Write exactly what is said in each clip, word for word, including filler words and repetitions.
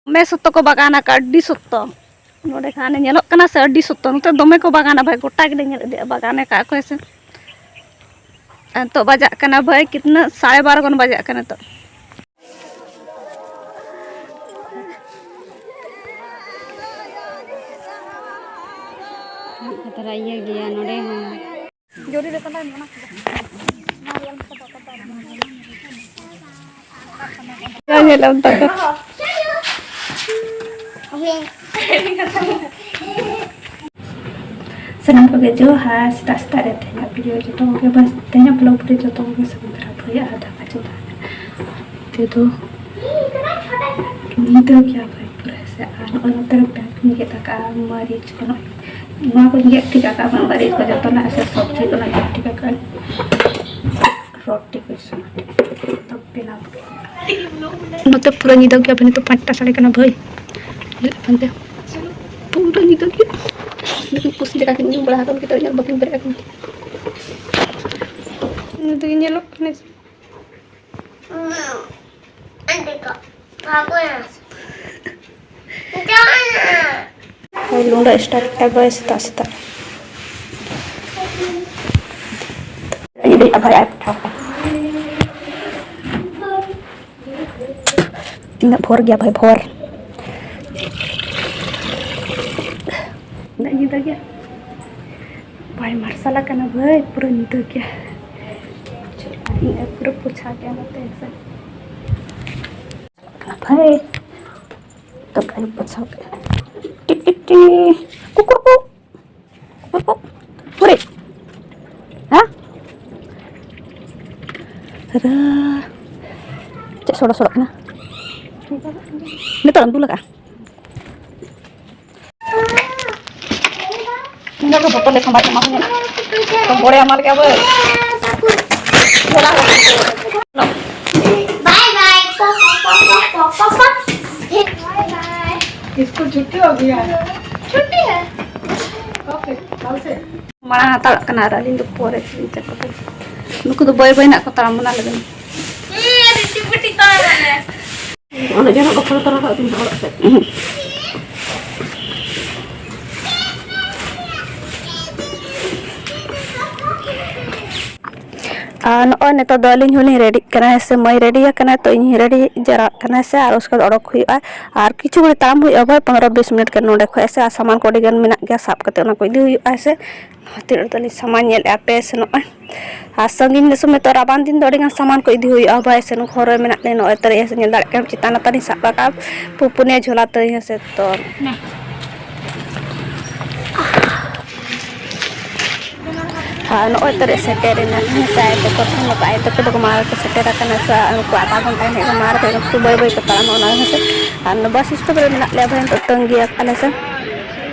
ᱫᱚᱢᱮ ᱥᱚᱛᱚ ᱠᱚ ᱵᱟᱜᱟᱱ ᱟᱠᱟᱫ, ᱟᱹᱰᱤ ᱥᱚᱛᱚ᱾ ᱱᱚᱰᱮ ᱠᱷᱟᱱ ᱧᱮᱞᱚᱜ ᱠᱟᱱᱟ ᱥᱮ, ᱟᱹᱰᱤ ᱥᱚᱛᱚ᱾ ᱱᱚᱛᱮ ᱫᱚᱢᱮ ᱠᱚ ᱵᱟᱜᱟᱱᱟ ᱵᱷᱟᱭ, ᱜᱚᱴᱟ ᱜᱮᱞᱮ ᱧᱮᱞ ᱤᱫᱤᱭᱟ, ᱵᱟᱜᱟᱱ ᱟᱠᱟᱫ ᱠᱚ ᱥᱮ᱾ ᱟᱨ ᱱᱤᱛᱚᱜ ᱵᱟᱡᱟᱜ ᱠᱟᱱᱟ ᱵᱷᱟᱭ, ᱠᱤᱛᱱᱟ, ᱥᱟᱲᱮ ᱵᱟᱨᱚ ᱜᱟᱱ ᱵᱟᱡᱟᱜ ᱠᱟᱱᱟ ᱱᱤᱛᱚᱜ᱾ ᱠᱷᱟᱛᱨᱟ ᱤᱭᱟᱹ ᱜᱮᱭᱟ ᱱᱚᱰᱮ ᱦᱚᱸ᱾ ᱡᱚᱨᱤ ᱨᱮ ᱛᱟᱦᱮᱱᱟ, ᱚᱱᱟ ᱠᱚᱫᱚ᱾ ᱧᱮᱞ ᱟᱢ ᱛᱟᱠᱚ᱾ ᱥᱟᱱᱟᱢ ᱠᱚᱜᱮ ᱡᱚᱦᱟᱨ, ᱥᱮᱛᱟᱜ ᱥᱮᱛᱟᱜ ᱨᱮ ᱛᱮᱦᱮᱧᱟᱜ video ᱡᱚᱛᱚ ᱠᱚᱜᱮ ᱵᱟᱥ, ᱛᱮᱦᱮᱧᱟᱜ vlog ᱨᱮ ᱡᱚᱛᱚ ᱠᱚᱜᱮ ᱥᱟᱹᱜᱩᱱ ᱫᱟᱨᱟᱢ ᱵᱷᱟᱹᱭ ᱟᱨ ᱫᱟᱠᱟ ᱪᱚᱸᱫᱟ᱾ ᱛᱮᱫᱚ ᱧᱤᱫᱟᱹ ᱜᱮᱭᱟ ᱵᱷᱟᱹᱭ ᱯᱩᱨᱟᱹ ᱦᱮᱸᱥᱮ᱾ ᱟᱨ ᱱᱚᱜᱼᱚᱭ ᱱᱚᱛᱮ ᱨᱮ ᱯᱮᱸᱭᱟᱡᱽ ᱠᱚᱧ ᱜᱮᱫ ᱟᱠᱟᱫᱼᱟ, ᱢᱟᱹᱨᱤᱪ ᱠᱚ, ᱱᱚᱜᱼᱚᱭ ᱱᱚᱣᱟ ᱠᱚᱧ ᱜᱮᱫ ᱴᱷᱤᱠ ᱟᱠᱟᱫᱼᱟ, ᱢᱟᱹᱨᱤᱪ ᱠᱚ ᱡᱚᱛᱚᱱᱟᱜ ᱥᱮ ᱥᱚᱵᱽᱡᱤ ᱠᱚ ᱱᱚᱜᱼᱚᱭ ᱜᱮᱫ ᱴᱷᱤᱠ ᱟᱠᱟᱫᱼᱟᱹᱧ᱾ ᱨᱩᱴᱤ ᱠᱚ ᱤᱥᱤᱱᱟ᱾ ᱱᱤᱛᱚᱜ ᱵᱮᱱᱟᱣ ᱠᱟᱛᱮ᱾ ᱱᱚᱛᱮ ᱯᱩᱨᱟᱹ ᱧᱤᱫᱟᱹ ᱜᱮᱭᱟ, ᱱᱤᱛᱚᱜ ᱯᱟᱸᱪ ᱴᱟ ᱥᱟᱲᱮ ᱠᱟᱱᱟ ᱵᱷᱟᱹᱭ᱾ ᱧᱮᱞᱚᱜ ᱠᱟᱱ ᱛᱮ ᱯᱩᱨᱟᱹ ᱧᱤᱫᱟᱹ ᱜᱮ᱾ ᱱᱩᱠᱤᱱ ᱯᱩᱥᱤ ᱞᱮᱠᱟ ᱠᱤᱱ ᱧᱩ ᱵᱟᱲᱟ ᱟᱠᱟᱱ, ᱱᱤᱛᱚᱜ ᱧᱮᱞ ᱵᱟᱹᱠᱤᱱ ᱵᱮᱨᱮᱫ ᱟᱠᱟᱱᱟ᱾ ᱱᱤᱛᱚᱜ ᱧᱮᱞᱚᱜ ᱠᱟᱱᱟ᱾ ᱦᱳᱭ, ᱞᱩᱸᱰᱟ start ᱠᱮᱫᱟ ᱵᱷᱟᱹᱭ ᱥᱮᱛᱟᱜ ᱥᱮᱛᱟᱜ᱾ ᱤᱫᱤᱭᱮᱫᱼᱟ ᱵᱷᱟᱹᱭ ᱟᱨ ᱯᱤᱴᱷᱟᱹ᱾ ᱛᱤᱱᱟᱹᱜ ᱵᱷᱳᱨ ᱜᱮᱭᱟ ᱵᱷᱟᱹᱭ, ᱵᱷᱳᱨ᱾ ᱛᱤᱱᱟᱹᱜ ᱧᱤᱫᱟᱹ ᱜᱮᱭᱟ ᱵᱷᱟᱹᱭ, ᱢᱟᱨᱥᱟᱞ ᱟᱠᱟᱱᱟ ᱵᱷᱟᱹᱭ, ᱯᱩᱨᱟᱹ ᱧᱤᱫᱟᱹ ᱜᱮᱭᱟ᱾ ᱤᱧ ᱯᱩᱨᱟᱹ ᱯᱳᱪᱷᱟᱣ ᱠᱮᱫᱼᱟ ᱱᱚᱛᱮ ᱥᱮ᱾ ᱵᱷᱟᱹᱭ, ᱛᱚ ᱠᱟᱹᱧ ᱯᱳᱪᱷᱟᱣ ᱠᱮᱫᱼᱟ᱾ ᱴᱤᱯ ᱴᱤᱯ ᱴᱤ, ᱠᱩᱠᱩᱨ ᱠᱩ, ᱠᱩᱠᱩᱨ ᱠᱩ, ᱠᱩᱨᱤ᱾ ᱦᱮᱸ? ᱨᱟ-, ᱪᱮᱫ ᱥᱚᱲᱚ ᱥᱚᱲᱚᱜ ᱠᱟᱱᱟ? ᱱᱤᱛᱚᱜ ᱮᱢ ᱫᱩᱞ ᱟᱠᱟᱫᱼᱟ? ᱤᱧ ᱫᱚ ᱵᱚᱛᱚᱨ ᱞᱮᱠᱷᱟᱱ ᱵᱟᱭ ᱮᱢᱟ ᱠᱚ ᱧᱮᱞ᱾ ᱛᱚ ᱵᱚᱲᱮ ᱮᱢᱟ ᱞᱮᱠᱟ ᱵᱚ᱾ ᱵᱟᱭ ᱵᱟᱭ᱾ ᱯᱚ, ᱯᱚ, ᱯᱚ, ᱯᱚ, ᱯᱚ, ᱯᱚ, ᱯᱚ᱾ ᱵᱟᱭ ᱵᱟᱭ᱾ ᱤᱥᱠᱩᱞ ᱪᱷᱩᱴᱤ ᱦᱳ ᱜᱟᱭᱟ᱾ ᱪᱷᱩᱴᱤ ᱦᱮ᱾ ᱳᱠᱮ, ᱠᱟᱞ ᱥᱮ᱾ ᱢᱟᱲᱟᱝ ᱦᱟᱛᱟᱲᱚᱜ ᱠᱟᱱᱟ ᱟᱨ ᱟᱹᱞᱤᱧ ᱫᱚ ᱯᱚᱨᱮ ᱛᱮᱞᱤᱧ ᱪᱟᱞᱟᱜ ᱠᱟᱱᱟ᱾ ᱱᱩᱠᱩ ᱫᱚ ᱵᱟᱹᱭ ᱵᱟᱹᱭ ᱱᱟᱜ ᱠᱚ ᱛᱟᱲᱟᱢ ᱚᱱᱟ ᱞᱟᱹᱜᱤᱫ᱾ ᱤ, ᱟᱹᱰᱤ ᱪᱩᱯᱤ ᱴᱤ ᱛᱟᱲᱟᱢ ᱟᱞᱮ᱾ ᱚᱸᱰᱮ ᱡᱚᱱᱚᱜ ᱵᱟᱠᱷᱳᱞ ᱛᱚᱨᱟ ᱠᱟᱜ ᱛᱤᱧ ᱚᱲᱟᱜ ᱥᱮᱫ᱾ ᱟᱨ ᱱᱚᱜᱼᱚᱭ ᱱᱤᱛᱚᱜ ᱫᱚ ᱟᱹᱞᱤᱧ ᱦᱚᱸᱞᱤᱧ ᱨᱮᱰᱤᱜ ᱠᱟᱱᱟ, ᱦᱮᱸ ᱥᱮ, ᱢᱟᱹᱭ ᱨᱮᱰᱤ ᱟᱠᱟᱱᱟᱭ, ᱛᱚ ᱤᱧ ᱦᱚᱸᱧ ᱨᱮᱰᱤ ᱡᱟᱣᱨᱟᱜ ᱠᱟᱱᱟ, ᱦᱮᱸ ᱥᱮ᱾ ᱟᱨ ᱩᱥᱠᱮ ᱵᱟᱫ ᱚᱰᱚᱠ ᱦᱩᱭᱩᱜᱼᱟ, ᱟᱨ ᱠᱤᱪᱷᱩ ᱜᱷᱟᱹᱲᱤᱡ ᱛᱟᱲᱟᱢ ᱦᱩᱭᱩᱜᱼᱟ ᱵᱷᱟᱭ, ᱯᱚᱱᱨᱚ ᱵᱤᱥ ᱢᱤᱱᱤᱴ ᱜᱟᱱ ᱱᱚᱸᱰᱮ ᱠᱷᱚᱱ, ᱦᱮᱸ ᱥᱮ᱾ ᱟᱨ ᱥᱟᱢᱟᱱ ᱠᱚ ᱟᱹᱰᱤ ᱜᱟᱱ ᱢᱮᱱᱟᱜ ᱜᱮᱭᱟ, ᱥᱟᱵ ᱠᱟᱛᱮ ᱚᱱᱟ ᱠᱚ ᱤᱫᱤ ᱦᱩᱭᱩᱜᱼᱟ, ᱦᱮᱸ ᱥᱮ᱾ ᱛᱤᱱᱟᱹᱜ ᱛᱟᱹᱞᱤᱧ ᱥᱟᱢᱟᱱ ᱧᱮᱞᱮᱫᱼᱟ ᱯᱮ ᱥᱮ ᱱᱚᱜᱼᱚᱭ᱾ ᱟᱨ ᱥᱟᱺᱜᱤᱧ ᱫᱤᱥᱚᱢ ᱱᱤᱛᱚᱜ ᱨᱟᱵᱟᱝ ᱫᱤᱱ ᱫᱚ ᱟᱹᱰᱤ ᱜᱟᱱ ᱥᱟᱢᱟᱱ ᱠᱚ ᱤᱫᱤ ᱦᱩᱭᱩᱜᱼᱟ ᱵᱷᱟᱭ, ᱥᱮ ᱱᱩᱠᱩ ᱦᱚᱨ ᱨᱮ ᱢᱮᱱᱟᱜ ᱞᱮᱭᱟ, ᱱᱚᱜᱼᱚᱭ ᱛᱟᱹᱨᱤᱡ ᱦᱮᱸ ᱥᱮ, ᱧᱮᱞ ᱫᱟᱲᱮᱭᱟᱜ ᱠᱟᱱᱟ ᱪᱮᱛᱟᱱ ᱨᱮ ᱛᱟᱹᱞᱤᱧ ᱥᱟᱵ ᱨᱟᱠᱟᱵ ᱯᱩ-, ᱯᱩᱱᱭᱟᱹ ᱡᱷᱚᱞᱟ ᱛᱟᱹᱞᱤᱧ, ᱦᱮᱸ ᱥᱮ᱾ ᱛᱚ ᱟᱨ ᱱᱚᱜᱼᱚᱭ ᱛᱚᱨᱮ ᱥᱮᱴᱮᱨ ᱮᱱᱟ, ᱦᱮᱸ ᱥᱮ᱾ ᱟᱭᱳ ᱛᱟᱠᱚ ᱴᱷᱮᱱ ᱱᱚᱝᱠᱟ ᱟᱭᱳ ᱛᱟᱠᱚ ᱫᱚᱠᱚ ᱢᱟᱲᱟᱝ ᱨᱮᱠᱚ ᱥᱮᱴᱮᱨ ᱟᱠᱟᱱᱟ, ᱥᱮ ᱩᱱᱠᱩ ᱟᱫᱷᱟ ᱜᱷᱚᱱᱴᱟ ᱦᱮᱡ ᱠᱚ ᱢᱟᱲᱟᱝ ᱨᱮ ᱮᱠᱴᱩ ᱵᱟᱹᱭ ᱵᱟᱹᱭ ᱠᱚ ᱛᱟᱲᱟᱢᱟ, ᱚᱱᱟ ᱦᱮᱸ ᱥᱮ᱾ ᱟᱨ ᱵᱟᱥ ᱥᱴᱚᱯ ᱨᱮ ᱢᱮᱱᱟᱜ ᱞᱮᱭᱟ ᱵᱷᱟᱭ, ᱱᱤᱛᱚᱜ ᱛᱟᱺᱜᱤ ᱟᱠᱟᱫ ᱞᱮ ᱥᱮ᱾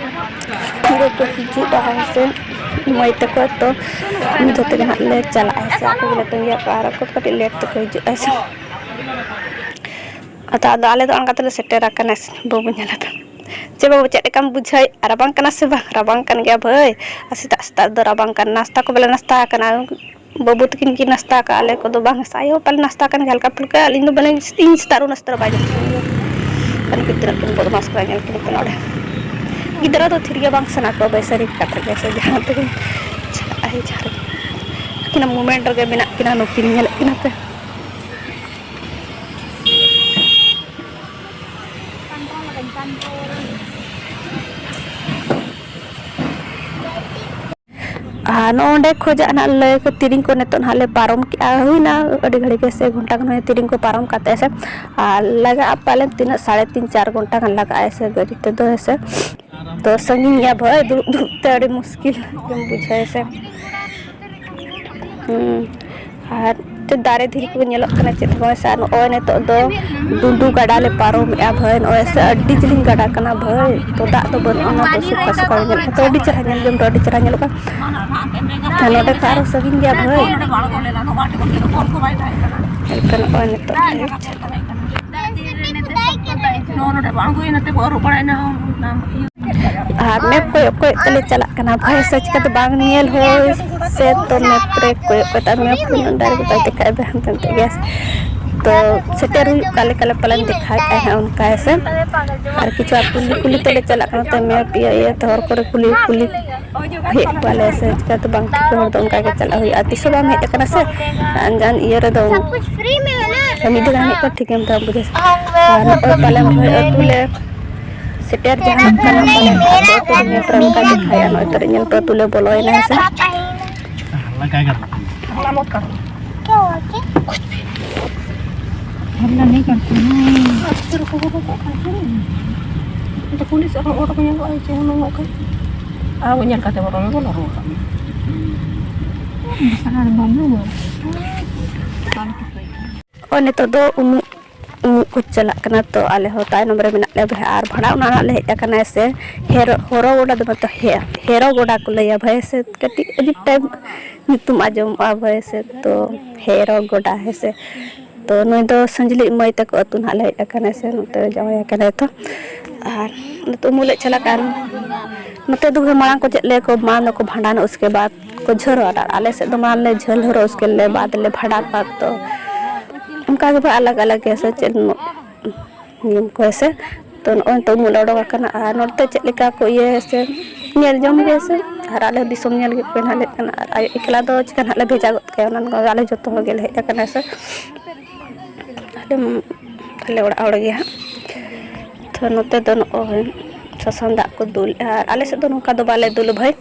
ᱯᱩᱨᱟᱹ ᱠᱚ ᱦᱤᱡᱩᱜᱼᱟ, ᱦᱮᱸ ᱥᱮ᱾ ᱢᱟᱹᱭ ᱛᱟᱠᱚ ᱛᱚ ᱢᱤᱫ ᱫᱷᱟᱣ ᱛᱮᱜᱮ ᱦᱟᱸᱜ ᱞᱮ ᱪᱟᱞᱟᱜᱼᱟ, ᱦᱮᱸ ᱥᱮ᱾ ᱟᱠᱚ ᱜᱮᱞᱮ ᱛᱟᱺᱜᱤ ᱟᱠᱚᱣᱟ ᱟᱨ ᱟᱠᱚ ᱫᱚ ᱠᱟᱹᱴᱤᱡ ᱞᱮᱴ ᱛᱮᱠᱚ ᱦᱤᱡᱩᱜᱼᱟ, ᱦᱮᱸ ᱥᱮ᱾ ᱟᱫᱚ, ᱟᱫᱚ ᱟᱞᱮ ᱫᱚ ᱚᱱᱠᱟ ᱛᱮᱞᱮ ᱥᱮᱴᱮᱨ ᱟᱠᱟᱱᱟ, ᱵᱟᱹᱵᱩ ᱧᱮᱞ ᱟᱫᱚ᱾ ᱪᱮᱫ ᱵᱟᱹᱵᱩ, ᱪᱮᱫ ᱞᱮᱠᱟᱢ ᱵᱩᱡᱷᱟᱹᱣᱮᱫ? ᱨᱟᱵᱟᱝ ᱠᱟᱱᱟ ᱥᱮ ᱵᱟᱝ? ᱨᱟᱵᱟᱝ ᱠᱟᱱ ᱜᱮᱭᱟ ᱵᱷᱟᱹᱭ᱾ ᱟᱨ ᱥᱮᱛᱟᱜ ᱥᱮᱛᱟᱜ ᱫᱚ ᱨᱟᱵᱟᱝ ᱠᱟᱱᱟ, ᱱᱟᱥᱛᱟ ᱠᱚ ᱵᱟᱞᱮ ᱱᱟᱥᱛᱟ ᱟᱠᱟᱱᱟ᱾ ᱵᱟᱹᱵᱩ ᱛᱟᱹᱠᱤᱱ ᱠᱤᱱ ᱱᱟᱥᱛᱟ ᱟᱠᱟᱫᱼᱟ, ᱟᱞᱮ ᱠᱚᱫᱚ ᱵᱟᱝ᱾ ᱟᱭᱳ ᱦᱚᱸ ᱯᱟᱞᱮ ᱱᱟᱥᱛᱟ ᱟᱠᱟᱱ ᱜᱮᱭᱟ ᱦᱟᱞᱠᱟ ᱯᱷᱩᱞᱠᱟ, ᱟᱹᱞᱤᱧ ᱫᱚ ᱵᱟᱹᱞᱤᱧ, ᱤᱧ ᱥᱮᱛᱟᱜ ᱨᱮ ᱱᱟᱥᱛᱟ ᱨᱮ ᱵᱟᱭ ᱧᱮᱞ ᱠᱟᱫᱤᱧᱟ᱾ ᱠᱷᱟᱹᱞᱤ ᱠᱤᱱ ᱛᱤᱱᱟᱹᱜ ᱠᱤᱱ ᱵᱚᱫᱢᱟᱥ ᱠᱟᱱᱟ, ᱧᱮᱞ ᱠᱤᱱ ᱯᱮ ᱱᱚᱰᱮ᱾ ᱜᱤᱫᱽᱨᱟᱹ ᱫᱚ ᱛᱷᱤᱨ ᱜᱮ ᱵᱟᱝ ᱥᱟᱱᱟ ᱠᱚᱣᱟ ᱵᱷᱟᱹᱭ, ᱥᱟᱹᱨᱤ ᱠᱟᱛᱷᱟ ᱜᱮ ᱥᱮ, ᱡᱟᱦᱟᱸ ᱛᱮᱜᱮ ᱪᱟᱞᱟᱜᱼᱟ, ᱡᱟᱦᱟᱸ ᱨᱮ᱾ ᱟᱹᱠᱤᱱᱟᱜ ᱢᱩᱢᱮᱱᱴ ᱨᱮᱜᱮ ᱢᱮᱱᱟᱜ ᱠᱤᱱᱟ ᱱᱩᱠᱤᱱ, ᱧᱮᱞᱮᱫ ᱠᱤᱱᱟ ᱯᱮ᱾ ᱟᱨ ᱱᱚᱜᱼᱚ ᱱᱚᱸᱰᱮ ᱠᱷᱚᱡᱟᱜ ᱱᱟᱜ ᱞᱟᱹᱭ ᱠᱚ ᱛᱤᱨᱤᱧ ᱠᱚ ᱱᱤᱛᱚᱜ ᱱᱟᱦᱟᱜ ᱞᱮ ᱯᱟᱨᱚᱢ ᱠᱮᱜᱼᱟ, ᱦᱩᱭᱱᱟ ᱟᱹᱰᱤ ᱜᱷᱟᱹᱲᱤᱡ ᱜᱮ ᱥᱮ ᱜᱷᱚᱱᱴᱟ ᱜᱟᱱ ᱦᱩᱭᱱᱟ ᱛᱤᱨᱤᱧ ᱠᱚ ᱯᱟᱨᱚᱢ ᱠᱟᱛᱮ ᱥᱮ᱾ ᱟᱨ ᱞᱟᱜᱟᱜᱼᱟ ᱯᱟᱞᱮᱱ ᱛᱤᱱᱟᱹᱜ ᱥᱟᱲᱮ ᱛᱤᱱ ᱪᱟᱨ ᱜᱷᱚᱱᱴᱟ ᱜᱟᱱ ᱞᱟᱜᱟᱜᱼᱟ ᱥᱮ ᱜᱟᱹᱰᱤ ᱛᱮᱫᱚ ᱦᱮᱸ ᱥᱮ᱾ ᱛᱚ ᱥᱟᱺᱜᱤᱧ ᱜᱮᱭᱟ ᱵᱷᱟᱹᱭ, ᱫᱩᱲᱩᱵ ᱫᱩᱲᱩᱵ ᱛᱮ ᱟᱹᱰᱤ ᱢᱩᱥᱠᱤᱞ ᱜᱮᱢ ᱵᱩᱡᱷᱟᱹᱣᱟ ᱥᱮ᱾ ᱦᱩᱸ᱾ ᱟᱨ ᱛᱮ ᱫᱟᱨᱮ ᱫᱷᱤᱨᱤ ᱠᱚ ᱧᱮᱞᱚᱜ ᱠᱟᱱᱟ ᱪᱮᱫ ᱦᱚᱸ ᱵᱟᱝ ᱥᱮ᱾ ᱟᱨ ᱱᱚᱜᱼᱚᱭ ᱱᱤᱛᱚᱜ ᱫᱚ ᱰᱩᱰᱩ ᱜᱟᱰᱟ ᱞᱮ ᱯᱟᱨᱚᱢᱮᱜᱼᱟ ᱵᱷᱟᱹᱭ᱾ ᱱᱚᱜᱼᱚᱭ ᱥᱮ ᱟᱹᱰᱤ ᱡᱤᱞᱤᱧ ᱜᱟᱰᱟ ᱠᱟᱱᱟ ᱵᱷᱟᱹᱭ, ᱛᱚ ᱫᱟᱜ ᱫᱚ ᱵᱟᱹᱱᱩᱜᱼᱟ, ᱚᱱᱟ ᱫᱚ ᱥᱩᱠᱷᱟ ᱥᱩᱠᱷᱟ ᱜᱮ ᱧᱮᱞᱚᱜ ᱠᱟᱱᱟ, ᱛᱚ ᱟᱹᱰᱤ ᱪᱮᱦᱨᱟ ᱧᱮᱞ ᱡᱚᱝ ᱫᱚ ᱟᱹᱰᱤ ᱪᱮᱦᱨᱟ ᱧᱮᱞᱚᱜ ᱠᱟᱱᱟ᱾ ᱟᱨ ᱱᱚᱸᱰᱮ ᱠᱷᱚᱱ ᱟᱨᱦᱚᱸ ᱥᱟᱺᱜᱤᱧ ᱜᱮᱭᱟ ᱵᱷᱟᱹᱭ᱾ ᱮᱱᱠᱷᱟᱱ ᱱᱚᱜᱼᱚᱭ ᱱᱤᱛᱚᱜ ᱱᱚᱰᱮ ᱵᱟᱝ ᱦᱩᱭ ᱱᱟᱛᱮ ᱠᱚ ᱟᱹᱨᱩᱵ ᱵᱟᱲᱟᱭᱮᱱᱟ᱾ ᱟᱨ ᱢᱮᱯ ᱠᱚᱭᱚᱜ ᱠᱚᱭᱚᱜ ᱛᱮᱞᱮ ᱪᱟᱞᱟᱜ ᱠᱟᱱᱟ ᱵᱷᱟᱭ, ᱥᱮ ᱪᱤᱠᱟᱹᱛᱮ ᱵᱟᱝ ᱧᱮᱞ ᱦᱚᱭ ᱥᱮ, ᱛᱚ ᱢᱮᱯ ᱨᱮ ᱠᱚᱭᱚᱜ ᱠᱟᱛᱮ ᱟᱨ ᱢᱮᱯ ᱦᱚᱸ ᱩᱱᱟᱹᱜ ᱰᱟᱭᱨᱮᱠᱴ ᱵᱟᱭ ᱫᱮᱠᱷᱟᱣᱮᱫ ᱦᱟᱱᱛᱮ ᱱᱟᱛᱮ ᱜᱮᱥ᱾ ᱛᱚ ᱥᱮᱴᱮᱨ ᱦᱩᱭᱩᱜ ᱠᱟᱱ ᱞᱮᱠᱟ ᱞᱮ ᱯᱟᱞᱮᱱ ᱫᱮᱠᱷᱟᱣᱮᱫ ᱟᱭ ᱦᱟᱸᱜ ᱚᱱᱠᱟ ᱦᱮᱸ ᱥᱮ᱾ ᱟᱨ ᱠᱤᱪᱷᱩ ᱟᱨ ᱠᱩᱞᱤ ᱠᱩᱞᱤ ᱛᱮᱞᱮ ᱪᱟᱞᱟᱜ ᱠᱟᱱᱟ, ᱛᱚ ᱢᱮᱯ ᱤᱭᱟᱹ ᱤᱭᱟᱹ ᱛᱮ ᱦᱚᱨ ᱠᱚᱨᱮ ᱠᱩᱞᱤ ᱠᱩᱞᱤ ᱦᱮᱡ ᱠᱚᱣᱟᱞᱮ ᱥᱮ, ᱪᱤᱠᱟᱹᱛᱮ ᱵᱟᱝ ᱴᱷᱤᱠᱟᱹ ᱦᱚᱲ ᱫᱚ ᱚᱱᱠᱟ ᱜᱮ ᱪᱟᱞᱟᱜ ᱦᱩᱭᱩᱜᱼᱟ᱾ ᱛᱤᱥ ᱦᱚᱸ ᱵᱟᱢ ᱦᱮᱡ ᱟᱠᱟᱱᱟ ᱥᱮ ᱟᱱᱡᱟᱱ ᱤᱭᱟᱹ ᱨᱮᱫᱚ, ᱢᱤᱫ ᱫᱷᱟᱣ ᱜᱟᱱ ᱦᱮᱡ ᱠᱚ ᱴᱷᱤᱠ ᱜᱮᱢ ᱛᱟᱢ ᱵᱩᱡᱷᱟᱹᱣ ᱥᱮ᱾ ᱟᱨ ᱱᱚᱜᱼᱚᱭ ᱯᱟᱞᱮᱱ ᱵᱷᱟᱹᱭ ᱟᱹᱛᱩ ᱞᱮ ᱥᱮᱴᱮᱨ ᱡᱟᱦᱟᱱᱚᱜ ᱠᱟᱱᱟ, ᱯᱟᱞᱮᱱ ᱟᱹᱛᱩ ᱟᱹᱛᱩ ᱨᱮ ᱧᱮᱞ ᱛᱚᱨᱟ ᱚᱱᱠᱟ ᱜᱮ ᱠᱷᱟᱡ, ᱟᱨ ᱱᱚᱜᱼᱚᱭ ᱛᱚᱨᱟ ᱧᱮᱞ ᱯᱮ ᱟᱹᱛᱩ ᱞᱮ ᱵᱚᱞᱚᱭᱮᱱᱟ ᱦᱮᱸ ᱥᱮ᱾ ᱯᱩᱞᱤᱥ ᱟᱨᱦᱚᱸ ᱚᱰᱚᱠ ᱧᱮᱞᱚᱜᱼᱟ, ᱪᱮᱫ ᱦᱚᱸ ᱵᱟᱹᱱᱩᱜ ᱠᱷᱟᱱ᱾ ᱟᱵᱚ ᱧᱮᱞ ᱠᱟᱛᱮ ᱵᱚᱨᱚᱝ ᱵᱚᱱ ᱨᱩᱣᱟᱹᱲ ᱠᱟᱜ ᱢᱟ᱾ ᱟᱨ ᱵᱟᱝ ᱨᱩᱣᱟᱹᱲ᱾ ᱚ, ᱱᱤᱛᱚᱜ ᱫᱚ ᱩᱢᱩᱜ, ᱩᱢᱩᱜ ᱠᱚ ᱪᱟᱞᱟᱜ ᱠᱟᱱᱟ, ᱛᱚ ᱟᱞᱮ ᱦᱚᱸ ᱛᱟᱭᱱᱚᱢ ᱨᱮ ᱢᱮᱱᱟᱜ ᱞᱮᱭᱟ ᱵᱷᱟᱭ᱾ ᱟᱨ ᱵᱷᱟᱲᱟ ᱚᱲᱟᱜ ᱱᱟᱜ ᱞᱮ ᱦᱮᱡ ᱟᱠᱟᱱᱟ ᱥᱮ, ᱦᱮᱨᱚ-, ᱦᱚᱨᱚ ᱜᱚᱰᱟ ᱫᱚ ᱵᱟᱝ ᱛᱚ, ᱦᱮ-, ᱦᱮᱨᱚ ᱜᱚᱰᱟ ᱠᱚ ᱞᱟᱹᱭᱟ ᱵᱷᱟᱭ ᱥᱮ, ᱠᱟᱹᱴᱤᱡ ᱟᱹᱡᱤᱵ ᱴᱟᱭᱤᱯ ᱧᱩᱛᱩᱢ ᱟᱸᱡᱚᱢᱚᱜᱼᱟ ᱵᱷᱟᱭ ᱥᱮ, ᱛᱚ ᱦᱮᱨᱚ ᱜᱚᱰᱟ ᱦᱮᱸ ᱥᱮ᱾ ᱛᱚ ᱱᱩᱭ ᱫᱚ ᱥᱟᱹᱧᱡᱽᱞᱤᱡ ᱢᱟᱹᱭ ᱛᱟᱠᱚ ᱟᱹᱛᱩ ᱱᱟᱦᱟᱜ ᱞᱮ ᱦᱮᱡ ᱟᱠᱟᱱᱟ ᱥᱮ, ᱱᱚᱛᱮ ᱡᱟᱶᱟᱭ ᱟᱠᱟᱱᱟᱭ ᱛᱚ᱾ ᱟᱨ ᱱᱚᱛᱮ ᱩᱢᱩᱜ ᱞᱮ ᱪᱟᱞᱟᱜ ᱠᱟᱱ, ᱱᱚᱛᱮ ᱫᱚ ᱢᱟᱲᱟᱝ ᱠᱚ ᱪᱮᱫ ᱞᱮᱭᱟ ᱠᱚ, ᱢᱟᱲᱟᱝ ᱫᱚᱠᱚ ᱵᱷᱟᱸᱰᱟᱱᱟ, ᱩᱥᱠᱮ ᱵᱟᱫ ᱠᱚ ᱡᱷᱟᱹᱞ ᱦᱚᱨᱟ᱾ ᱟᱞᱮ ᱥᱮᱫ ᱫᱚ ᱢᱟᱲᱟᱝ ᱞᱮ ᱡᱷᱟᱹᱞ ᱦᱚᱨᱟ, ᱩᱥᱠᱮ ᱞᱮ ᱵᱟᱫ ᱞᱮ ᱵᱷᱟᱸᱰᱟᱱ ᱠᱚᱣᱟ᱾ ᱛᱚ ᱚᱱᱠᱟ ᱜᱮ ᱵᱚ ᱟᱞᱟᱜᱽ ᱟᱞᱟᱜᱽ ᱜᱮᱭᱟ ᱥᱮ ᱪᱮᱫ ᱱᱤᱭᱚᱢ ᱠᱚ ᱦᱮᱸ ᱥᱮ᱾ ᱛᱚ ᱱᱚᱜᱼᱚᱭ ᱱᱤᱛᱚᱜ ᱩᱢᱩᱜ ᱞᱮ ᱚᱰᱚᱠ ᱟᱠᱟᱱᱟ, ᱟᱨ ᱱᱚᱛᱮ ᱪᱮᱫ ᱞᱮᱠᱟ ᱠᱚ ᱤᱭᱟᱹᱭᱟ ᱥᱮ ᱧᱮᱞ ᱡᱚᱝ ᱜᱮ ᱥᱮ᱾ ᱟᱨ ᱟᱞᱮ ᱫᱤᱥᱚᱢ ᱧᱮᱞ ᱜᱮ ᱯᱮ ᱱᱟᱦᱟᱜ ᱞᱮ ᱦᱮᱡ ᱟᱠᱟᱱᱟ, ᱟᱨ ᱟᱡ ᱮᱠᱞᱟ ᱫᱚ ᱪᱤᱠᱟ ᱱᱟᱦᱟᱜ ᱞᱮ ᱵᱷᱮᱡᱟ ᱜᱚᱫ ᱠᱟᱭᱟ, ᱚᱱᱟ ᱫᱚ ᱟᱞᱮ ᱡᱚᱛᱚ ᱦᱚᱲ ᱜᱮᱞᱮ ᱦᱮᱡ ᱟᱠᱟᱱᱟ ᱥᱮ᱾ ᱟᱞᱮ, ᱟᱞᱮ ᱚᱲᱟᱜ ᱦᱚᱲ ᱜᱮ ᱦᱟᱸᱜ᱾ ᱛᱚ ᱱᱚᱛᱮ ᱫᱚ ᱱᱚᱜᱼᱚᱭ ᱥᱟᱥᱟᱝ ᱫᱟᱜ ᱠᱚ ᱫᱩᱞᱮᱜᱼᱟ, ᱟᱨ ᱟᱞᱮ ᱥᱮᱫ ᱫᱚ ᱱᱚᱝᱠᱟ ᱫᱚ ᱵᱟᱞᱮ ᱫᱩᱞᱟ ᱵᱷᱟᱹᱭ,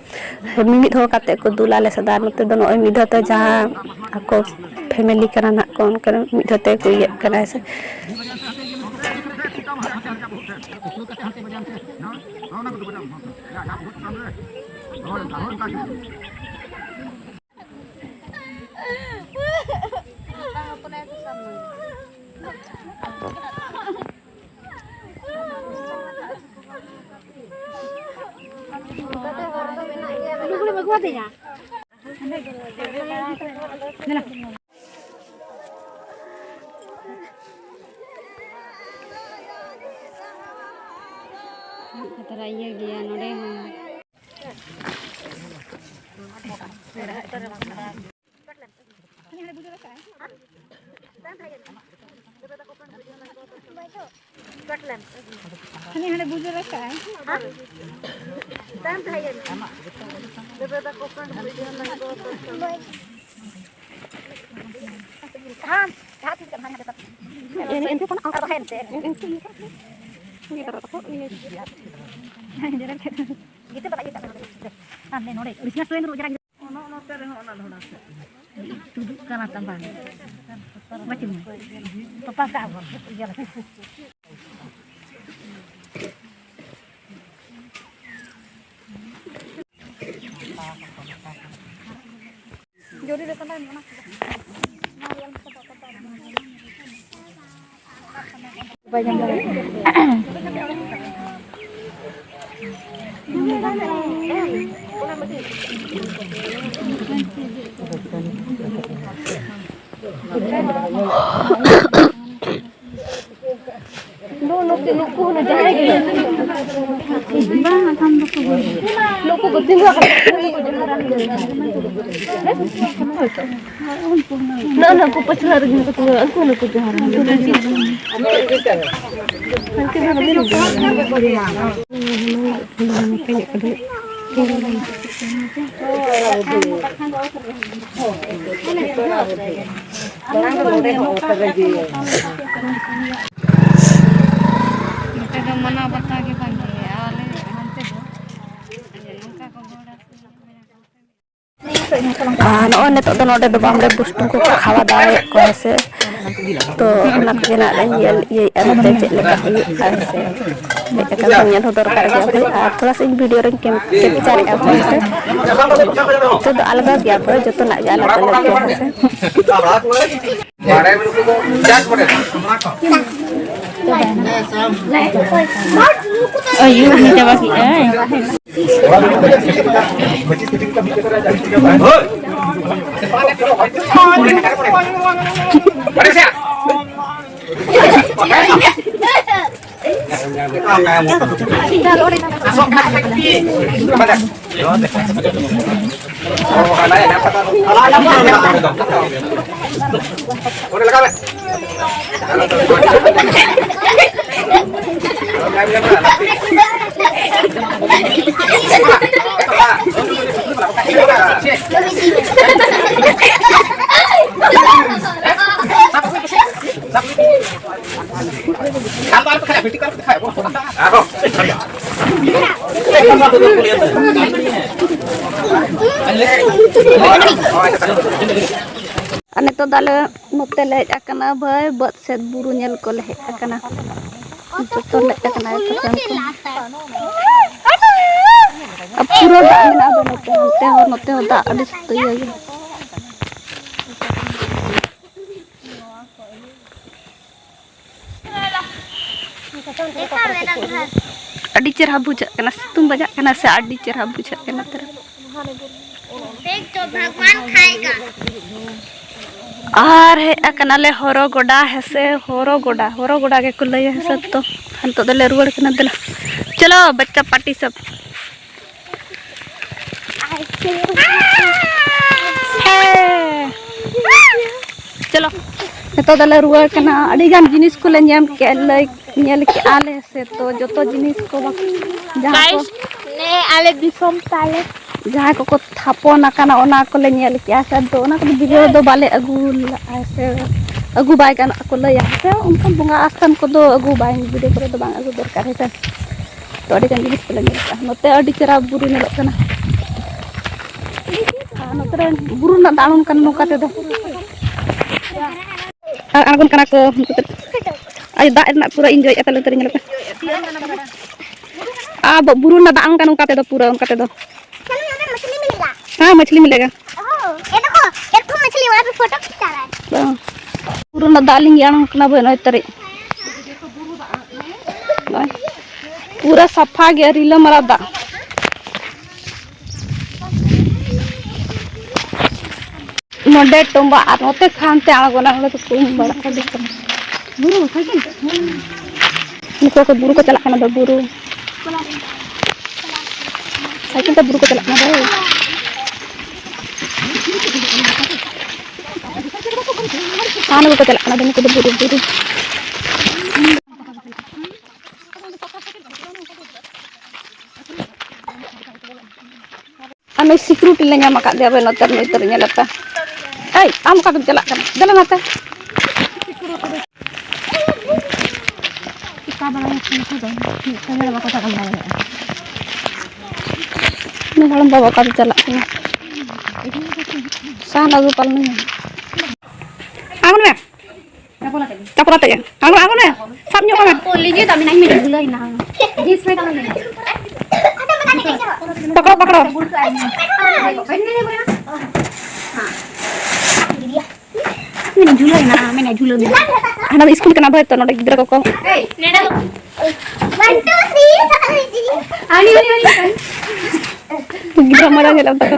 ᱢᱤᱢᱤᱫ ᱦᱚᱲ ᱠᱟᱛᱮ ᱠᱚ ᱫᱩᱞᱟ ᱟᱞᱮ ᱥᱮᱫ ᱫᱚ᱾ ᱟᱨ ᱱᱚᱛᱮ ᱫᱚ ᱱᱚᱜᱼᱚᱭ ᱢᱤᱫ ᱫᱷᱟᱣ ᱛᱮ ᱡᱟᱦᱟᱸ ᱟᱠᱚ ᱯᱷᱮᱢᱮᱞᱤ ᱠᱟᱱᱟ ᱱᱟᱦᱟᱜ ᱠᱚ, ᱚᱱᱠᱟ ᱢᱤᱫ ᱫᱷᱟᱣ ᱛᱮ ᱠᱚ ᱤᱭᱟᱹᱜ ᱠᱟᱱᱟ ᱥᱮ᱾ ᱠᱷᱟᱛᱨᱟ ᱤᱭᱟᱹ ᱜᱮᱭᱟ ᱱᱚᱰᱮ ᱦᱚᱸ᱾ ᱦᱟᱱᱮ ᱦᱟᱸᱰᱮ ᱵᱩᱡᱩᱨ ᱟᱠᱟᱜᱼᱟᱭ᱾ ᱮᱱ-, ᱮᱱᱠᱷᱟᱱ ᱟᱨ ᱵᱟᱠᱷᱟᱱ ᱮᱱᱛᱮ᱾ ᱜᱤᱫᱽᱨᱟᱹ ᱠᱚ ᱤᱭᱟᱹ ᱜᱤᱫᱽᱨᱟᱹ᱾ ᱦᱟᱱᱮ ᱱᱚᱰᱮ original ᱥᱴᱳᱨᱤ ᱨᱮ ᱡᱟᱭᱜᱟ ᱜᱤᱫᱽᱨᱟᱹ᱾ ᱛᱩᱫᱩᱜ ᱠᱟᱱᱟ ᱛᱟᱢ ᱵᱟᱝ? ᱵᱟᱹᱪᱩᱜ ᱢᱮ᱾ ᱛᱚᱯᱟ ᱠᱟᱜ ᱵᱚᱱ᱾ ᱤᱭᱟᱹ ᱞᱮᱠᱟ᱾ ᱡᱚᱨᱤ ᱨᱮ ᱛᱟᱦᱮᱱ ᱚᱱᱟ ᱠᱚ᱾ ᱱᱩᱠᱩ ᱦᱚᱸ ᱡᱟᱦᱟᱸᱭ ᱜᱮ᱾ ᱵᱟᱝ, ᱟᱠᱷᱟᱱ ᱫᱚᱠᱚ ᱦᱩᱭ᱾ ᱱᱩᱠᱩ ᱠᱚ ᱛᱤᱸᱜᱩ ᱟᱠᱟᱱᱟ᱾ ᱱᱚᱜᱼᱚ ᱱᱩᱠᱩ ᱯᱟᱹᱪᱷᱞᱟᱹ ᱨᱮᱜᱮ ᱠᱚ ᱛᱤᱸᱜᱩ, ᱩᱱᱠᱩ ᱱᱩᱠᱩ ᱡᱚᱦᱟᱨ᱾ ᱦᱟᱱᱛᱮ ᱫᱚ ᱵᱟᱹᱵᱤᱱ ᱤᱫᱤᱭᱟ᱾ ᱱᱚᱛᱮ ᱫᱚ ᱢᱟᱱᱟᱣ ᱵᱟᱛᱟᱣ ᱜᱮ ᱵᱟᱝ ᱦᱩᱭᱩᱜᱼᱟ, ᱟᱞᱮ ᱦᱟᱱᱛᱮ ᱫᱚ ᱱᱚᱝᱠᱟ ᱠᱚ ᱜᱚᱲᱟ᱾ ᱟᱨ ᱱᱚᱜᱼᱚᱭ ᱱᱤᱛᱚᱜ ᱫᱚ ᱱᱚᱰᱮ ᱫᱚ ᱵᱟᱢᱲᱮ ᱵᱩᱥᱴᱩᱢ ᱠᱚᱠᱚ ᱠᱷᱟᱣᱟ ᱫᱟᱣᱮᱫ ᱠᱚᱣᱟ ᱥᱮ, ᱛᱚ ᱚᱱᱟ ᱠᱚᱜᱮ ᱱᱟᱜ ᱞᱮ ᱧᱮᱞ ᱤᱭᱟᱹᱭᱮᱫᱼᱟ ᱱᱚᱛᱮ ᱪᱮᱫ ᱞᱮᱠᱟ ᱦᱩᱭᱩᱜ ᱠᱟᱱ ᱥᱮ᱾ ᱦᱮᱡ ᱟᱠᱟᱱ ᱠᱷᱟᱱ ᱧᱮᱞ ᱦᱚᱸ ᱫᱚᱨᱠᱟᱨ ᱜᱮᱭᱟ ᱵᱷᱟᱹᱭ, ᱟᱨ ᱛᱷᱚᱲᱟ ᱥᱟ ᱤᱧ ᱵᱷᱤᱰᱤᱭᱳ ᱨᱮᱧ ᱠᱮᱢ-, ᱠᱮᱯᱪᱟᱨᱮᱫᱼᱟ ᱵᱷᱟᱹᱭ ᱥᱮ᱾ ᱱᱤᱛᱚᱜ ᱫᱚ ᱟᱞᱜᱟ ᱜᱮᱭᱟ ᱵᱷᱟᱹᱭ, ᱡᱚᱛᱚᱱᱟᱜ ᱜᱮ ᱟᱞᱟᱜᱽ ᱟᱞᱟᱜᱽ ᱜᱮᱭᱟ ᱦᱮᱸ ᱥᱮ᱾ ᱟᱭᱩ ᱩᱱᱤ ᱪᱟᱵᱟ ᱠᱮᱜᱼᱟᱭ᱾ ᱟᱨ ᱱᱤᱛᱚᱜ ᱫᱚ ᱟᱞᱮ ᱱᱚᱛᱮ ᱞᱮ ᱦᱮᱡ ᱟᱠᱟᱱᱟ ᱵᱷᱟᱹᱭ, ᱵᱟᱹᱫᱽ ᱥᱮᱫ ᱵᱩᱨᱩ ᱧᱮᱞ ᱠᱚᱞᱮ ᱦᱮᱡ ᱟᱠᱟᱱᱟ᱾ ᱡᱚᱛᱚ ᱞᱮ ᱦᱮᱡ ᱟᱠᱟᱱᱟ ᱮᱠᱫᱚᱢ᱾ ᱟᱨ ᱯᱩᱨᱟᱹ ᱫᱟᱜ ᱢᱮᱱᱟᱜᱼᱟ ᱱᱚᱛᱮ, ᱦᱟᱱᱛᱮ ᱦᱚᱸ ᱱᱚᱛᱮ ᱦᱚᱸ ᱫᱟᱜ ᱟᱹᱰᱤ ᱥᱚᱠᱛᱚ ᱤᱭᱟᱹ ᱜᱮ᱾ ᱟᱹᱰᱤ ᱪᱮᱨᱦᱟ ᱵᱩᱡᱷᱟᱹᱜ ᱠᱟᱱᱟ, ᱥᱤᱛᱩᱝ ᱵᱟᱡᱟᱜ ᱠᱟᱱᱟ ᱥᱮ, ᱟᱹᱰᱤ ᱪᱮᱨᱦᱟ ᱵᱩᱡᱷᱟᱹᱜ ᱠᱟᱱᱟ ᱛᱟᱨᱟ᱾ ᱟᱨ ᱦᱮᱡ ᱟᱠᱟᱱᱟᱞᱮ ᱦᱚᱨᱚ ᱜᱚᱰᱟ, ᱦᱮᱸᱥᱮ, ᱦᱚᱨᱚ ᱜᱚᱰᱟ, ᱦᱚᱨᱚ ᱜᱚᱰᱟ ᱜᱮᱠᱚ ᱞᱟᱹᱭᱟ, ᱦᱮᱸᱥᱮ᱾ ᱛᱚ ᱱᱤᱛᱚᱜ ᱫᱚᱞᱮ ᱨᱩᱣᱟᱹᱲ ᱠᱟᱱᱟ, ᱫᱮᱞᱟ ᱪᱚᱞᱚ ᱵᱟᱪᱪᱟ ᱯᱟᱨᱴᱤ ᱥᱚᱵ᱾ ᱦᱮᱸ᱾ ᱪᱚᱞᱚ, ᱱᱤᱛᱚᱜ ᱫᱚᱞᱮ ᱨᱩᱣᱟᱹᱲ ᱠᱟᱱᱟ᱾ ᱟᱹᱰᱤ ᱜᱟᱱ ᱡᱤᱱᱤᱥ ᱠᱚᱞᱮ ᱧᱮᱞ ᱠᱮᱜᱼᱟ, ᱞᱟᱹᱭ, ᱧᱮᱞ ᱠᱮᱜᱼᱟ ᱞᱮ ᱥᱮ᱾ ᱛᱚ ᱡᱚᱛᱚ ᱡᱤᱱᱤᱥ ᱠᱚ ᱵᱟᱠ-, ᱡᱟᱦᱟᱸ ᱠᱚ ᱜᱟᱭᱥ, ᱱᱮ ᱟᱞᱮ ᱫᱤᱥᱚᱢ ᱛᱟᱞᱮ᱾ ᱡᱟᱦᱟᱸ ᱠᱚᱠᱚ ᱛᱷᱟᱯᱚᱱ ᱟᱠᱟᱱᱟ, ᱚᱱᱟ ᱠᱚᱞᱮ ᱧᱮᱞ ᱠᱮᱜᱼᱟ ᱥᱮ᱾ ᱟᱫᱚ ᱚᱱᱟ ᱠᱚᱫᱚ ᱵᱷᱤᱰᱤᱭᱳ ᱨᱮᱫᱚ ᱵᱟᱞᱮ ᱟᱹᱜᱩ ᱞᱟᱜᱼᱟ ᱥᱮ, ᱟᱹᱜᱩ ᱵᱟᱭ ᱜᱟᱱᱚᱜᱼᱟ ᱠᱚ ᱞᱟᱹᱭᱟ ᱥᱮ᱾ ᱚᱱᱠᱟᱱ ᱵᱚᱸᱜᱟ ᱟᱥᱛᱷᱟᱱ ᱠᱚᱫᱚ ᱟᱹᱜᱩ ᱵᱟᱭ, ᱵᱷᱤᱰᱤᱭᱳ ᱠᱚᱨᱮ ᱫᱚ ᱵᱟᱝ ᱟᱹᱜᱩ ᱫᱚᱨᱠᱟᱨ, ᱦᱮᱸ ᱥᱮ᱾ ᱛᱚ ᱟᱹᱰᱤ ᱜᱟᱱ ᱡᱤᱱᱤᱥ ᱠᱚᱞᱮ ᱧᱮᱞ ᱠᱟᱜᱼᱟ᱾ ᱱᱚᱛᱮ ᱟᱹᱰᱤ ᱪᱮᱦᱨᱟ ᱵᱩᱨᱩ ᱧᱮᱞᱚᱜ ᱠᱟᱱᱟ᱾ ᱟᱨ ᱱᱚᱛᱮ ᱨᱮ ᱵᱩᱨᱩ ᱨᱮᱱᱟᱜ ᱫᱟᱜ ᱟᱬᱜᱚᱱ ᱠᱟᱱᱟ ᱱᱚᱝᱠᱟ ᱛᱮᱫᱚ᱾ ᱟᱨ ᱟᱬᱜᱚᱱ ᱠᱟᱱᱟ ᱠᱚ ᱱᱚᱝᱠᱟ ᱛᱮ᱾ ᱟᱨ ᱫᱟᱜ ᱨᱮᱱᱟᱜ ᱯᱩᱨᱟᱹ ᱤᱧ ᱡᱚᱭᱮᱫᱼᱟ, ᱛᱟᱦᱞᱮ ᱱᱚᱛᱮ ᱨᱮ ᱧᱮᱞᱚᱜ ᱠᱟᱱᱟ᱾ ᱟᱨ ᱵᱩᱨᱩ ᱨᱮᱱᱟᱜ ᱫᱟᱜ ᱟᱬᱜᱚᱱ ᱠᱟᱱᱟ ᱱᱚᱝᱠᱟ ᱛᱮᱫᱚ, ᱯᱩᱨᱟᱹ ᱚᱱᱠᱟ ᱛᱮᱫᱚ᱾ हाँ, मछली मिलेगा। ओह, ये देखो, एक ठो मछली, वहाँ पे फोटो खिंचा रहा है। हाँ। ᱵᱩᱨᱩ ᱨᱮᱱᱟᱜ ᱫᱟᱜ ᱞᱤᱸᱜᱤ ᱟᱬᱜᱚᱱ ᱠᱟᱱᱟ ᱵᱟᱹᱭ ᱱᱚᱭ ᱛᱟᱹᱨᱤᱡ᱾ ᱱᱚᱜᱼᱚᱭ᱾ ᱯᱩᱨᱟᱹ ᱥᱟᱯᱷᱟ ᱜᱮ, ᱨᱤᱞᱟᱹᱢᱟᱞᱟ ᱫᱟᱜ᱾ ᱱᱚᱰᱮ ᱴᱚᱢᱵᱟ ᱟᱨ ᱱᱚᱛᱮ ᱠᱷᱟᱱ ᱛᱮ ᱟᱬᱜᱚᱱᱟ, ᱱᱚᱰᱮ ᱫᱚ ᱠᱩᱧ ᱵᱟᱲᱟ ᱠᱟᱜ ᱠᱟᱱᱟ᱾ ᱱᱩᱠᱩ ᱠᱚ ᱵᱩᱨᱩ ᱠᱚ ᱪᱟᱞᱟᱜ ᱠᱟᱱᱟ, ᱫᱚ ᱵᱩᱨᱩ᱾ ᱥᱟᱭᱠᱮᱞ ᱛᱮ ᱵᱩᱨᱩ ᱠᱚ ᱪᱟᱞᱟᱜ ᱠᱟᱱᱟ ᱵᱟᱹᱭ᱾ ᱥᱟᱦᱟᱱ ᱟᱹᱜᱩ ᱠᱚ ᱪᱟᱞᱟᱜ ᱠᱟᱱᱟ ᱵᱟᱹᱭ, ᱱᱩᱠᱩ ᱫᱚ ᱵᱩᱨᱩ, ᱵᱩᱨᱩ᱾ ᱟᱨ ᱱᱩᱭ security ᱞᱮ ᱧᱟᱢ ᱟᱠᱟᱫᱮᱭᱟ ᱵᱟᱹᱭ, ᱱᱚᱛᱮ ᱨᱤᱱᱤᱡ ᱩᱛᱟᱹᱨ ᱧᱮᱞᱮ ᱯᱮ᱾ ᱮᱭ, ᱟᱢ ᱚᱠᱟ ᱛᱮᱢ ᱪᱟᱞᱟᱜ ᱠᱟᱱᱟ? ᱫᱮᱞᱟ ᱱᱚᱛᱮ᱾ ᱪᱤᱠᱟ ᱵᱟᱲᱟᱭᱟ ᱩᱱᱠᱩ ᱫᱚ, ᱢᱤᱫ ᱥᱚᱸᱜᱮ ᱫᱚ ᱵᱟᱠᱚ ᱛᱟᱲᱟᱢ ᱫᱟᱲᱮᱭᱟᱜᱼᱟ᱾ ᱩᱱᱤ ᱦᱟᱲᱟᱢ ᱵᱟᱵᱟ ᱚᱠᱟᱛᱮ ᱪᱟᱞᱟᱜ ᱠᱟᱱᱟ? ᱥᱟᱦᱟᱱ ᱟᱹᱜᱩ ᱯᱟᱞᱮ᱾ ᱟᱬᱜᱚᱱ ᱢᱮ᱾ ᱪᱟᱯᱚᱞ ᱟᱛᱮ ᱜᱮ᱾ ᱟᱬᱜᱚᱱ, ᱟᱬᱜᱚᱱ ᱢᱮ᱾ ᱥᱟᱵ ᱧᱚᱜ ᱠᱟᱱᱟ᱾ ᱯᱚᱞᱤ ᱜᱮ ᱫᱟᱢᱤᱱᱟᱹᱧ ᱢᱮ ᱡᱷᱩᱞᱟᱹᱭ ᱱᱟ᱾ ᱡᱤᱱᱥ ᱯᱮᱱᱴ ᱟᱞᱚᱢ ᱞᱟᱹᱭᱟ᱾ ᱯᱟᱠᱲᱟᱣ, ᱯᱟᱠᱲᱟᱣ᱾ ᱢᱮᱱᱟ ᱡᱷᱩᱞᱟᱹᱭ ᱱᱟ, ᱢᱮᱱᱟ ᱡᱷᱩᱞᱟᱹ ᱢᱮᱱᱟ᱾ ᱦᱟᱱᱟ ᱫᱚ ᱥᱠᱩᱞ ᱠᱟᱱᱟ ᱵᱷᱟᱭ, ᱛᱚ ᱱᱚᱰᱮ ᱜᱤᱫᱽᱨᱟᱹ ᱠᱚᱠᱚ ᱟᱹᱰᱤ, ᱟᱹᱰᱤ, ᱟᱹᱰᱤ᱾ ᱜᱤᱫᱽᱨᱟᱹ ᱢᱟᱨᱟᱝ ᱧᱮᱞᱚᱜ ᱛᱟᱠᱚ᱾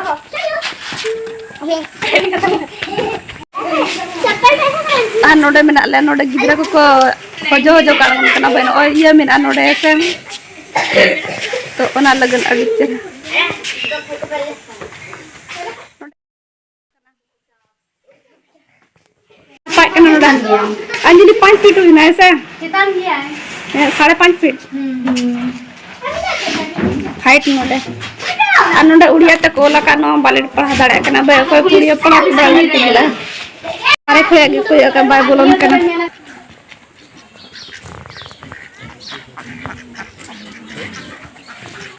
ᱟᱨ ᱱᱚᱰᱮ ᱢᱮᱱᱟᱜ ᱞᱮᱭᱟ, ᱱᱚᱰᱮ ᱜᱤᱫᱽᱨᱟᱹ ᱠᱚᱠᱚ ᱦᱚᱡᱚ ᱦᱚᱡᱚ ᱠᱟᱜ ᱠᱟᱱᱟ ᱵᱷᱟᱭ, ᱱᱚᱜᱼᱚᱭ ᱤᱭᱟᱹ ᱢᱮᱱᱟᱜᱼᱟ ᱱᱚᱰᱮ ᱥᱮ, ᱛᱚ ᱚᱱᱟ ᱞᱟᱹᱜᱤᱫ ᱟᱹᱰᱤ ᱪᱮᱦᱨᱟ᱾ ᱯᱟᱭ ᱠᱟᱱᱟ ᱱᱚᱰᱮ᱾ ᱟᱨ ᱡᱩᱫᱤ ᱯᱟᱸᱪ ᱯᱷᱤᱴ ᱦᱩᱭᱱᱟ, ᱦᱮᱸ ᱥᱮ? ᱪᱮᱛᱟᱱ ᱜᱮᱭᱟᱭ᱾ ᱦᱮᱸ, ᱥᱟᱲᱮ ᱯᱟᱸᱪ ᱯᱷᱤᱴ᱾ ᱦᱩᱸ᱾ ᱦᱟᱭᱤᱴ ᱱᱚᱰᱮ᱾ ᱟᱨ ᱱᱚᱰᱮ ᱩᱲᱤᱭᱟ ᱛᱮᱠᱚ ᱚᱞ ᱟᱠᱟᱫ, ᱱᱚᱣᱟ ᱵᱟᱞᱮ ᱯᱟᱲᱦᱟᱣ ᱫᱟᱲᱮᱭᱟᱜ ᱠᱟᱱᱟ᱾ ᱵᱟᱭ ᱚᱠᱚᱭ ᱠᱩᱲᱤ ᱦᱚᱯᱚᱱᱟᱜ ᱵᱟᱭ ᱞᱟᱹᱠᱛᱤ ᱠᱟᱱᱟ᱾ ᱢᱟᱨᱮ ᱠᱷᱚᱱᱟᱜ ᱜᱮ ᱠᱚᱭᱚᱜ ᱟᱠᱟᱫ, ᱵᱟᱭ ᱵᱚᱞᱚᱱ ᱠᱟᱱᱟ᱾